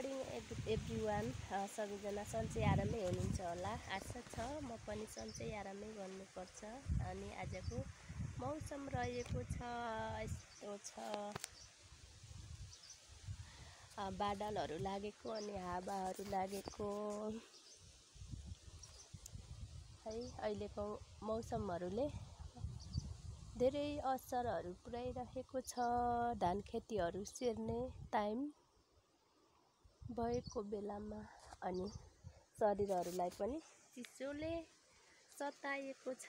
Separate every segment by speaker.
Speaker 1: Morning everyone. सबैजना सन्चै आरामै हुनुहुन्छ होला आशा छ। म पनि सन्चै आरामै गर्नुपर्छ। अनि आजको मौसम रहेको छ यस्तो छ, बादलहरू लागेको अनि हावाहरू लागेको है। अहिलेको मौसमहरूले धेरै असरहरू पुर्याइरहेको छ। धान खेतीहरू सिर्ने टाइम भएको बेलामा अनि शरीरहरूलाई पनि चिसोले सताएको छ।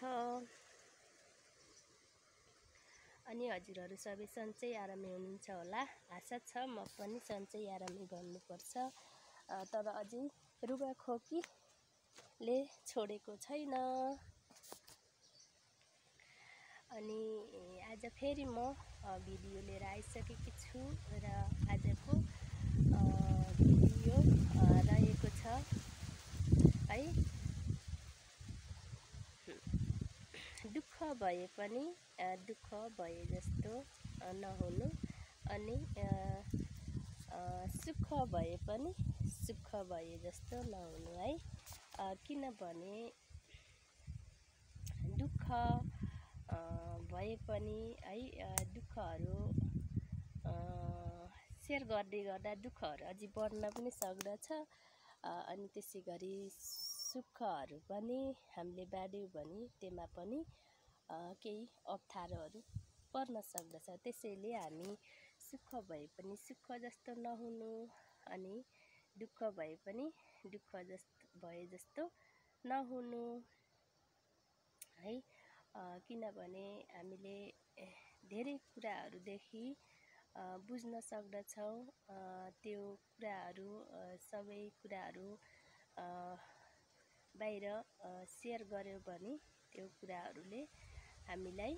Speaker 1: अनि हजुरहरू सबै सन्चै आरामै हुनुहुन्छ होला आशा छ। म पनि सन्चै आरामै गर्नुपर्छ। तर अझै रुगाखोकीले छोडेको छैन। अनि आज फेरि म भिडियो लिएर आइसकेकी छु र आजको भिडियो रहेको छ है। दुःख भए पनि दुःख भए जस्तो नहुनु, अनि सुख भए पनि सुख भए जस्तो नहुनु है। किनभने दुःख भए पनि है, दुःखहरू सेयर गर्दै गर्दा दुःखहरू अझै बढ्न पनि सक्दछ। अनि त्यसै गरी सुखहरू पनि हामीले बाँड्यौँ भने त्यसमा पनि केही अप्ठ्यारोहरू पर्न सक्दछ। त्यसैले हामी सुख भए पनि सुख जस्तो नहुनु, अनि दुःख भए पनि दुःख भए जस्तो नहुनु है। किनभने हामीले धेरै कुराहरूदेखि बुझ्न सक्दछौँ। त्यो कुराहरू सबै कुराहरू बाहिर सेयर गर्यो भने त्यो कुराहरूले हामीलाई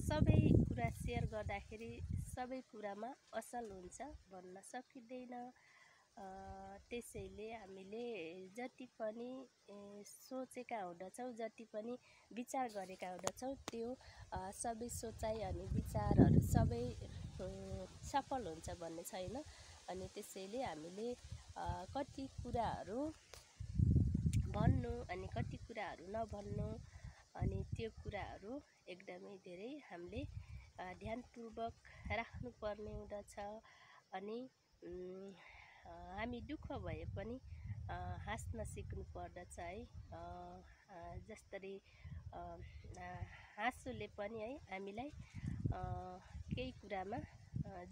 Speaker 1: सबै कुरा सेयर गर्दाखेरि सबै कुरामा असल हुन्छ भन्न सकिँदैन। त्यसैले हामीले जति पनि सोचेका हुँदछौँ, जति पनि विचार गरेका हुँदछौँ, त्यो सबै सोचाइ अनि विचारहरू सबै सफल हुन्छ भन्ने छैन। अनि त्यसैले हामीले कति कुराहरू भन्नु अनि कति कुराहरू नभन्नु, अनि त्यो कुराहरू एकदमै धेरै हामीले ध्यानपूर्वक राख्नुपर्ने हुँदछ। अनि हामी दुःख भए पनि हाँस्न सिक्नु पर्दछ है। जसरी हाँसोले पनि है हामीलाई केही कुरामा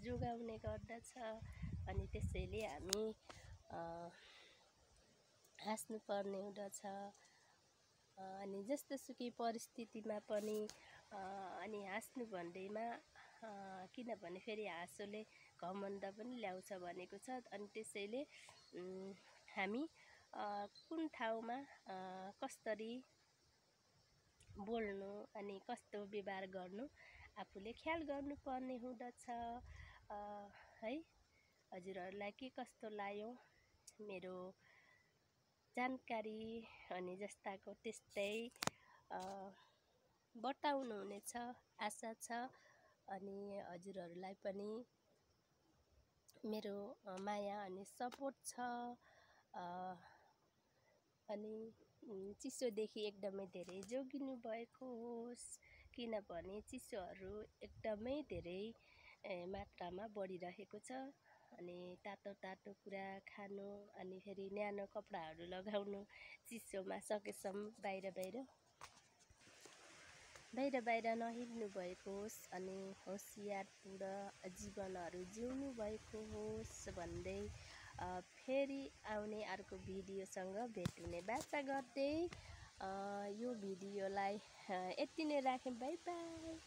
Speaker 1: जोगाउने गर्दछ। अनि त्यसैले हामी हाँस्नुपर्ने हुँदछ। अनि जस्तोसुकै परिस्थितिमा पनि अनि हाँस्नु भन्दैमा किनभने फेरि हाँसोले घमण्ड पनि ल्याउँछ भनेको छ। अनि त्यसैले हामी कुन ठाउँमा कसरी बोल्नु अनि कस्तो व्यवहार गर्नु आफूले ख्याल गर्नुपर्ने हुँदछ है। हजुरहरूलाई के कस्तो लाग्यो मेरो जानकारी, अनि जस्ताको त्यस्तै बताउनु हुनेछ आशा छ। अनि हजुरहरूलाई पनि मेरो माया अनि सपोर्ट छ। अनि चिसोदेखि एकदमै धेरै जोगिनु भएको होस्, किनभने चिसोहरू एकदमै धेरै मात्रामा बढिरहेको छ। अनि तातो तातो कुरा खानु, अनि फेरि न्यानो कपडाहरू लगाउनु, चिसोमा सकेसम्म बाहिर नहिँड्नु भएको होस्, अनि होसियारपूर्ण जीवनहरू जिउनु भएको होस् भन्दै फेरि आउने अर्को भिडियोसँग भेट हुने बाचा गर्दै यो भिडियोलाई यति नै राखेँ। Bye bye.